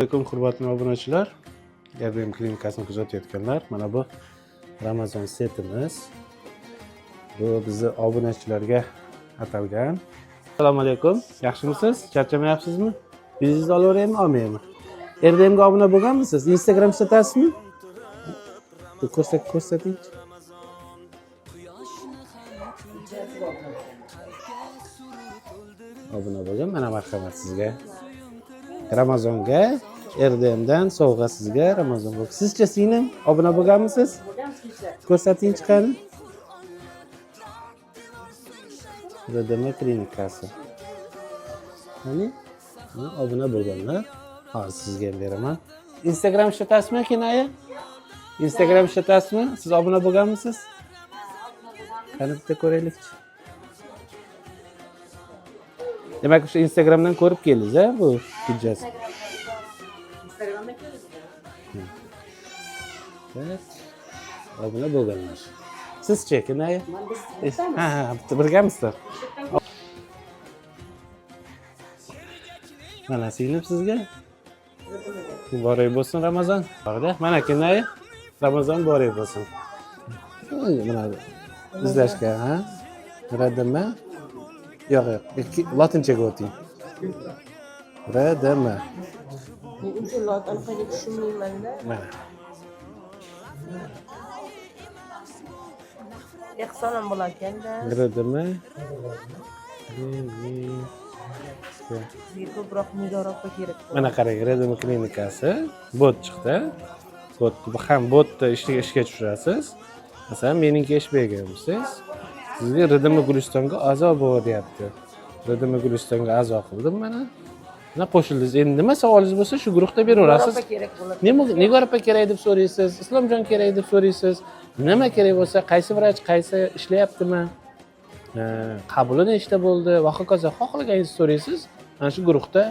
Alaykum, hurmatli obunachilar, RDM klinikasini kuzatayotganlar. Mana bu Ramazon setimiz. Bu bizni obunachilarga atalgan. Assalomu alaykum, yaxshimisiz? Charchamayapsizmi? Yuzingizni olaveraymi, olmaymi? RDMga obuna bo'lganmisiz? Instagram ishlatasizmi? Bir ko'rsatingchi. Obuna bo'lgan. Mana, marhamat, sizga Ramazonga RDMdan sovg'a, sizga Ramazon. Sizchi, singlim, obuna bo'lganmisiz? Ko'rsatingchi, qani? RDM klinikasi. Qani? Mana, obuna bo'lganlar. Hozir sizga ham beraman. Instagram ishlatasizmi, Kinoya? Instagram ishlatasizmi? Siz obuna bo'lganmisiz? Qani, bitta ko'raylikchi. Demak, o'sha Instagramdan ko'rib keldingiz, a, bu hujjat? Instagramda ko'rdik. Evet. Obuna bo'lganlar. Sizchi, Kinoya? Man biz Ha, bitta birgamisizlar. Mana, singlim, sizga. Muborak bo'lsin Ramazon. Borda. Mana, Kinoya. Ramazon muborak bo'lsin. Oy, mana izlashga, ha? RDM. Yo'q, yo'q. Lotinchaga o'ting. RDM. Uncha anaqaga tushunmaymanda. Mana. Ehson ham bo'larkanda. RDM. Klinika. Bizga ko'proq Nigor opa kerak. Mana qarang, RDM klinikasi bot chiqdi. Bot bu ham botni ishga tushirasiz. Masalan, mening keshbegim siz. Sizga RDM Gulistonga a'zo bo'l deyapti. RDM Gulistonga a'zo qildim mana. Mana, qo'shildingiz. Endi nima savolingiz bo'lsa, shu guruhda Nigor beraverasiz. opa kerak bo'ladi. Nima, Nigor opa kerak deb so'raysiz, Islomjon kerak deb so'raysiz. Nima kerak bo'lsa, qaysi vrach, qaysi ishlayaptimi? Qabuli nechta bo'ldi va hokazo, xohlaganingizni so'raysiz. Mana shu guruhda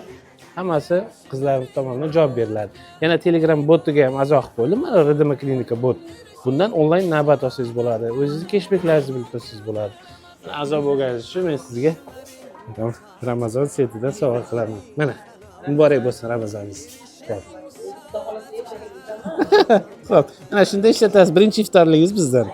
hammasi qizlar tomonidan javob beriladi. Yana Telegram botiga ham a'zo qilib qo'ydim. Mana, RDM klinika bot. Bundan onlayn navbat olsangiz bo'ladi. O'zingizni keshbeklaringizni bilib tursangiz bo'ladi. A'zo bo'lganingiz uchun men sizga Ramazon setidan sovg'a qilaman. Mana, muborak bo'lsin Ramazoningiz. Xudo xohlasa, ertaga ketaman. Xo'p, mana shunda ishlatasiz. Birinchi iftorligingiz bizdan.